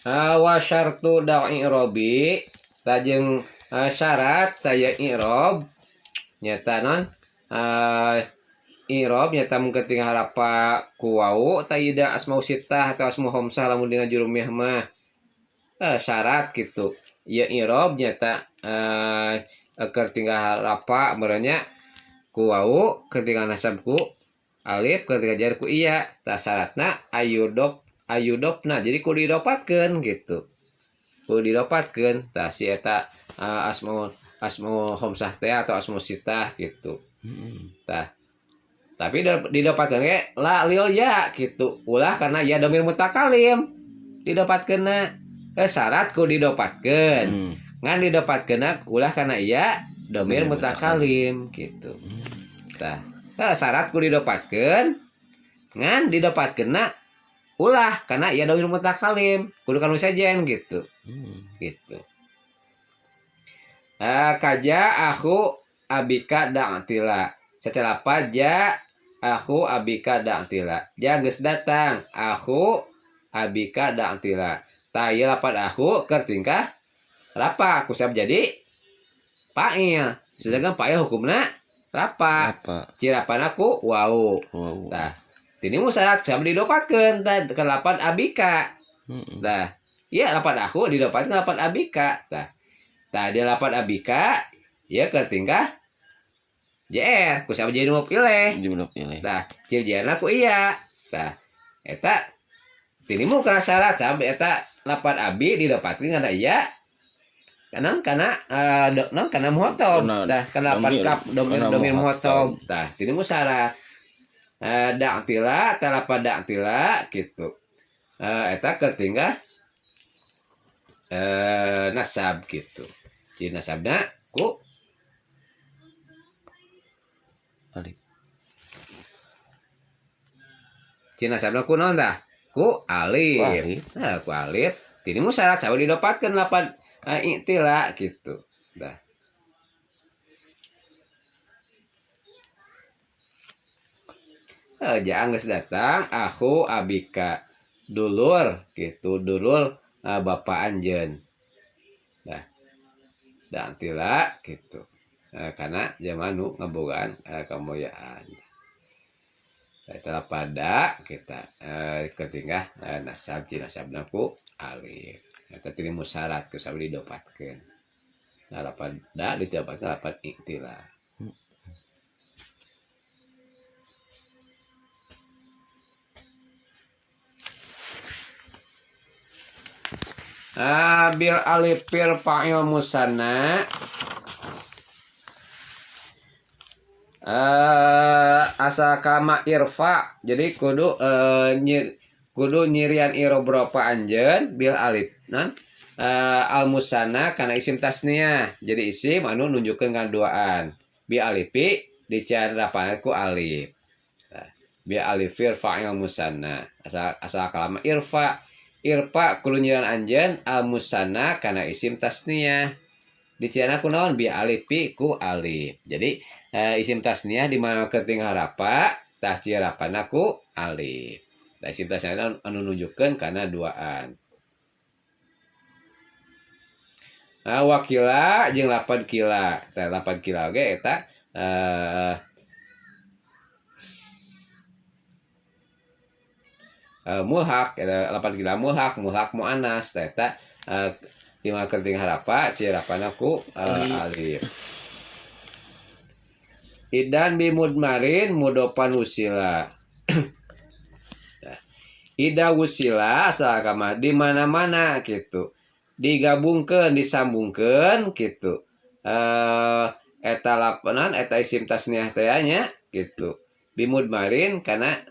Wa syartu da'i i'robi tajeng syarat saya i'rob nyata non i'rob nyata mungkin tinggal harapa ku wau tayida asmaul sittah atau asmaul khamsah lamun dina jurumiyah mah syarat gitu ieu i'rob nyata keur tinggal harapa meureunnya ku wau keur tinggal nasab ku alif keur tinggal jar ku iya tah syaratna ayudop ayudopna jadi kudu didopatkeun gitu kudu didopatkeun tah si eta asmaul asmaul khamsah teh atau asmaul sittah gitu. Tah tapi didopatkeun ge la lil ya gitu ulah karena ya domir mutakalim didopatkeunna syarat kudu didopatkeun ngan didopatkeunna ulah karena iya domir mutakalim gitu. Tah syarat kudu didopatkeun ngan didopatkeunna ulah karena ia domir mutakalim kudu kanu sejen gitu. Gitu. Kaja aku abika da'tila. Secara apa ja aku abika da'tila. Ja geus datang aku abika da'tila. Tah ieu lapan aku keur tingkah rapa kusab jadi fa'il. Sedangkan fa'il hukumna rapa. Cirapan aku wau. Tah tini mu syarat kusab didopatkeun tah ke lapan abika. Tah ieu lapan aku didopatkeun lapan abika. Tah tah dia lapan abika ieu keur tingkah JR kusab jadi nu pilih. Tah ciri JR-na ku iya. Tah eta tini mu kana syarat sampai eta lapan abi didopatkeun kana iya kana kana non kana muhotob. Tah kana lapan kap domir domir muhotob. Tah tini mu syarat da'tila talapan da'tila gitu. Eta keur tingkah nasab gitu. Jadi nasabna ku alif. Jadi nasabna ku naon tah? Ku alif. Nah, ku alif. Tini mu syarat sawe didopatkeun lapan i'tila gitu. Tah. Jaang geus datang aku abika dulur gitu dulur bapak anjeun. Dah. Da'tila gitu. Karena zaman nu ngabogaan kamoyaan. Eta pada kita ketingah nasab cina nasabna ku alif. Eta tini musyarat ku sabi didopatkeun. Nah lapan da didopatkeun lapan i'tila. Bil alif fil fa'il musanna asa kama irfa jadi kudu kudu nyirian i'rob rofa anjeun bil alif non al musanna kana isim tasniyah jadi isim anu nunjukkeun kaduaan bi alifi dican rapana ku alif. Bi alif fil fa'il musanna asa asa kalama irfa irfa kudu nyiran anjeun al musanna kana isim tasniyah dicana ku naon bi alifi ku alif. Jadi isim tasniyah di mana keting harapa tah cirapana ku alif. Tah isim tasniyah anu nunjukkeun kana duaan. Wakila jeung 8 kila. Tah 8 kila ge eta mulhak eta 8 kila mulhak mulhak muannas tah eta di mana keting harapa cirapana ku alif. Idan bi mudmarin mudofan wusila. Ida wusila asal kama di mana-mana gitu. Digabungkeun, disambungkeun gitu. Eta lapanan eta isim tasniah teh nya gitu. Bi mudmarin kana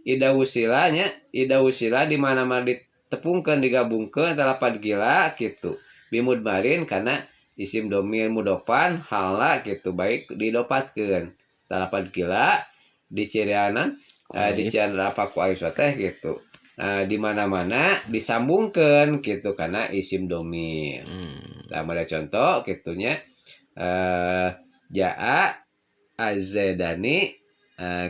ida wusila nya, ida wusila di mana-mana ditepungkeun, digabungkeun eta lapan gila gitu. Bi mudmarin kana isim domir mudofan hala gitu baik didopatkeun. Talapan kila dicirianan dicirian rafa ku alif teh gitu. Di mana-mana disambungkeun gitu karena isim domir. Nah, ada contoh gitunya jaa azzaidani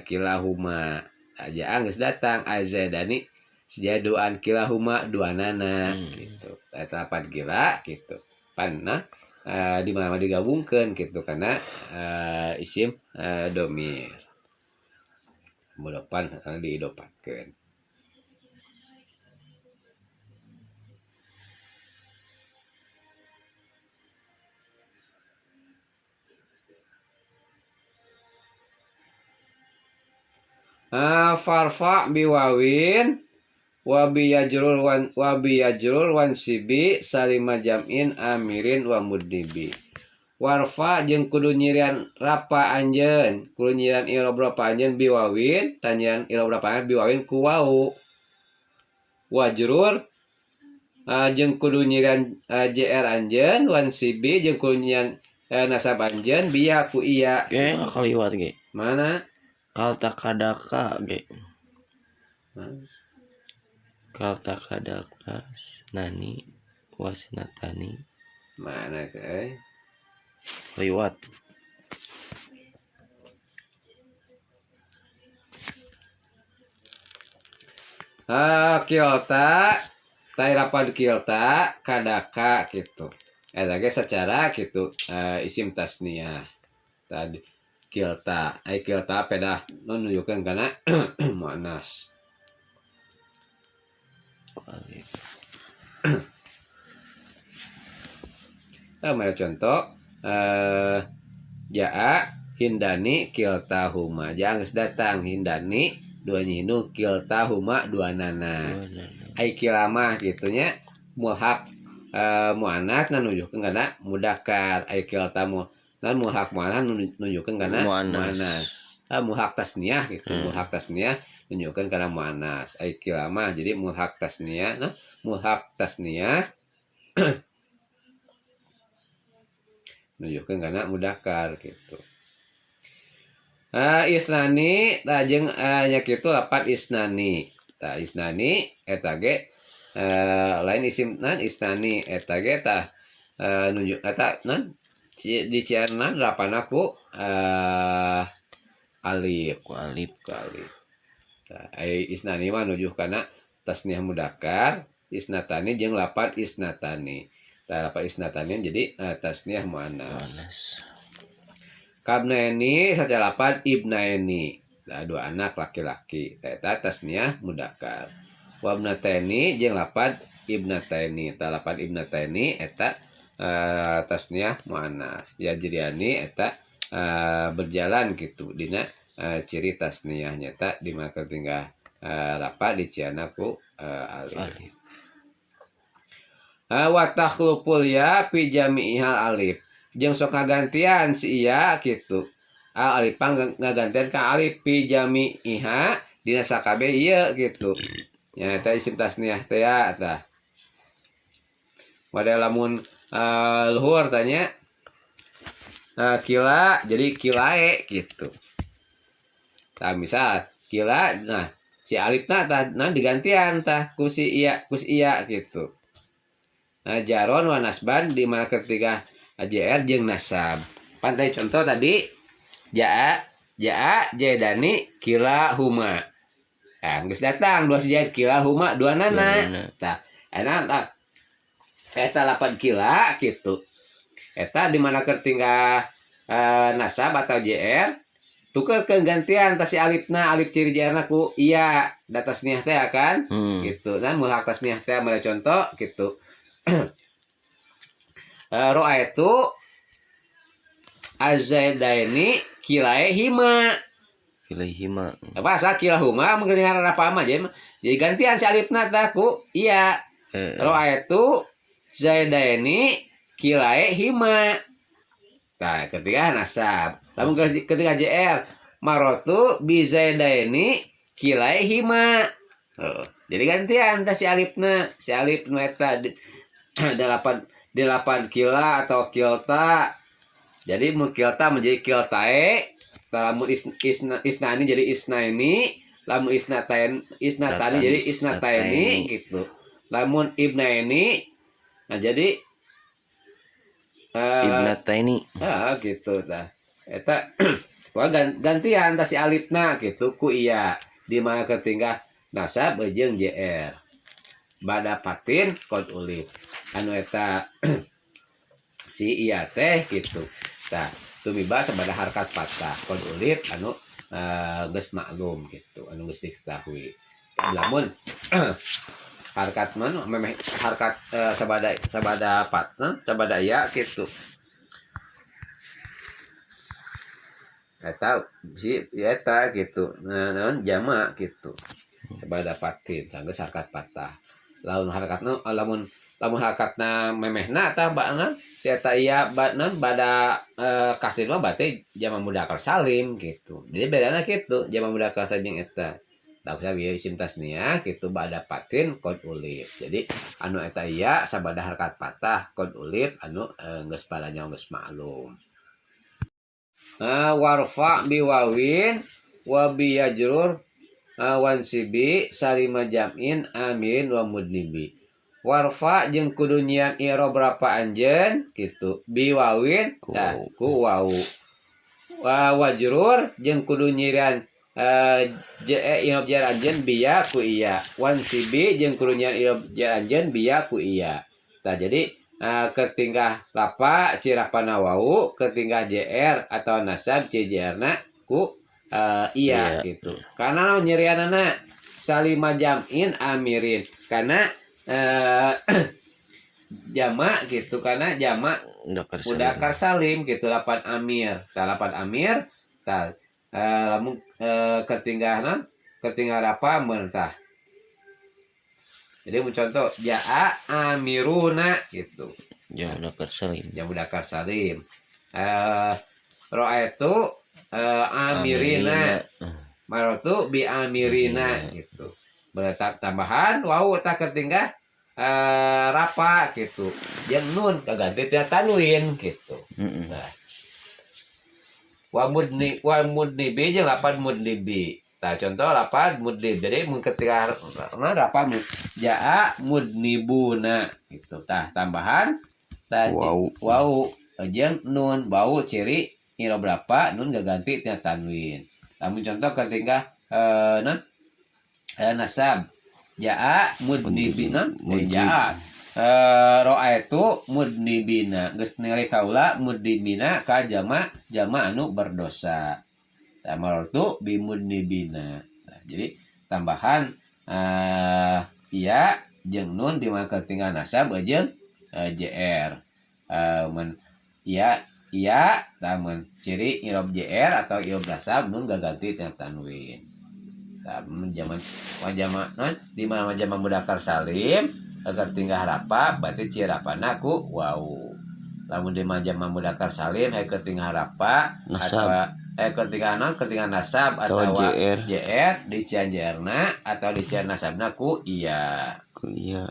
kilahuma. Jaa geus datang azzaidani Sejaduan kilahuma duanana gitu. Eta lapan kila gitu. Panna di mana digabungkeun gitu karena isim domir. Mudopan diidopakeun. Farfa biwawin wabi yajrur wan wabi yajrur wan sibi salima jam'in amirin wa mudnibi. Warfa jeung kudu nyirian rapa anjeun, kudu nyirian i'rab rapa anjeun biwawin, tanyian i'rab rapa anjeun biwawin ku wau. Wajrur jeung kudu nyirian jr anjeun wan sibi jeung kudu nyirian nasab anjeun biya ku iya. Ge kaliwat ge. Mana? Kalta kadaka ge. Kalta kadaka nani wasnatani. Mana teh? Liwat. Kilta tairapan kilta kadaka gitu. Eta ge secara gitu isim tasniah. Tadi kilta, ai kilta pedah nu nunjukkeun kana muannas. Nah, contoh jaa hindani kiltahuma. Jaa geus datang hindani dua nyinu kiltahuma dua nana. Ai kilamah kitu nya mulhaq muannas nunjukkeun kana mudakar. Ai kiltamu nan mulhaq muannas nunjukkeun kana muannas. Mulhaq tasniah gitu. Mulhaq tasniah nunjukkeun kana muannas. Ai kilamah jadi mulhaq tasniah, nah mulhaq tasniah nunjukkeun kana mudakar gitu. Isnani tah jeung nya kitu lapat isnani. Tah isnani eta ge lain isim nan isnani eta ge tah nunjuk eta nan dicianan rapana ku alif ku alif ku alif. Tah ai isnani mah nujuh kana tasniah mudakar, isnatani jeung lapat isnatani. Tah lapat isnatani jadi tasniah muannas. Kabnaini saja lapan ibnaini. Nah, dua anak laki-laki. Eta tasniah mudakar. Wabnataini jeung lapan ibnataini. Tah lapan ibnataini eta tasniah muannas. Ya jadiani eta berjalan gitu dina ciri tasniah nyata di mana tinggal rapat diciana ku alif. Wa takhluful ya fi jami'ihal alif. Jeung sok ngagantian si iya gitu. Al alifang ngagantian ka alif fi jami'iha dina sakabeh ieu gitu. Nya eta isim tasniah teh ya tah. Wadah lamun luhur tanya kila jadi kilae gitu. Tah misal kila nah si alifna tah nah digantian tah ku si iya gitu. Nah, jaron wa nasban di mana ketiga AJR jeung nasab. Pantai contoh tadi jaa jaa jaidani kila huma. Nah, geus datang dua si jaid kila huma dua nana. Tah, enak tah. Eta 8 kila gitu. Eta di mana ketinggal nasab atau JR tukerkeun gantian tah si alifna alif ciri JR-na ku iya da tasniah teh kan gitu. Nah, mulhaq tasniah teh mulai contoh gitu. Roa itu azaidaini kilae hima. Kilae hima. Apa asa kilahuma mungkin ngaran apa mah jadi gantian si alifna tah ku iya. Roa itu zaidaini kilae hima. Tah ketika nasab. Lamun ketika JR marotu bi zaidaini kilae hima. Oh, jadi gantian tah si alifna, si alif nu eta 8 kila atau kilta. Jadi mun kilta menjadi kiltae, lamun isnani jadi isnaini, lamun isnatain isnatani jadi isnataini gitu. Lamun ibnaini nah jadi ibnataini. Gitu tah. Eta wah gantian tah si alifna gitu ku iya di mana ketinggal Nasab jeung JR bada fatin qod ulif anu eta si iya teh gitu. Tah, tumiba sabada harkat patah qod ulif anu geus maklum gitu, anu geus diketahui. Lamun harkat man memeh harkat sabada sabada patna sabada iya gitu, eta si eta gitu. Nah, naon jama gitu sabada fatin geus harkat patah. Lamun harkatna, lamun lamun harkatna memehna tah bana si eta iya naon bada kasir mah berarti jama mudzakkar salim gitu. Jadi bedana gitu jama mudzakkar salim jeung eta. Tah, usah ieu isim tasniah gitu bada fatin qod ulif. Jadi anu eta iya sabada harkat patah qod ulif anu geus padanya geus maklum. Warfa biwawin wa biyajrur wansibi salima jam'in amin wa mudnibi. Warfa jeung kudu nyian i'rob berapa anjeun gitu biwawin tah ku wawu. Wa wajrur jeung kudu nyirian i'rob jar anjeun biya ku iya. Wansibi jeung kudu nyian i'rob jar anjeun biya ku iya. Tah, jadi ketingkah rapa cirapana wawu, ketingkah JR atau nasab CJR na ku iya gitu. Karena naon nyerianana salima jam'in amirin, karena jama gitu, karena jama mudzakkar mudzakkar salim gitu lapan amir. Tah, lapan amir tah lamun ketinggalan ketinggal apa mentah. Jadi mun contoh jaa amiruna gitu. Jama mudzakkar salim. Jama mudzakkar salim. Ro'aitu amirina, marartu bi amirina gitu. Berarti tambahan wau tah ketinggal rapa gitu jeung nun kaganti tina tanwin gitu. Nah, wa mudni wa mudnibi jeung lapan mudnibi. Nah, contoh lapan mudnib. Jadi mun ketika nah, rapa jaa mudnibuna gitu. Tah, tambahan tah Wau. Wau jeung nun, wau ciri i'rob berapa nun gaganti tina tanwin. Lamun contoh ketika non nasab jaa mudnibina, Mudnib. Jaa ro'aitu mudnibina, geus ningali kaula mudnibina ka jama jama anu berdosa. Tah, marartu bi mudnibina. Nah, jadi tambahan iya jeung nun di mana ketinggalan nasab jeung JR mun iya iya lamun ciri i'rob JR atau i'rob nasab nun gaganti tina tanwin. Tah, mun zaman jama non di mana jama mudzakkar salim agar tinggal rapa berarti ciri rapana ku wau. Lamun di mana jama mudzakkar salim hayang ketinggal rapa Nasab. atau ketinggal non ketinggal nasab atau atau JR. JR di cian JR na atau di cian nasabna ku iya. Ku iya.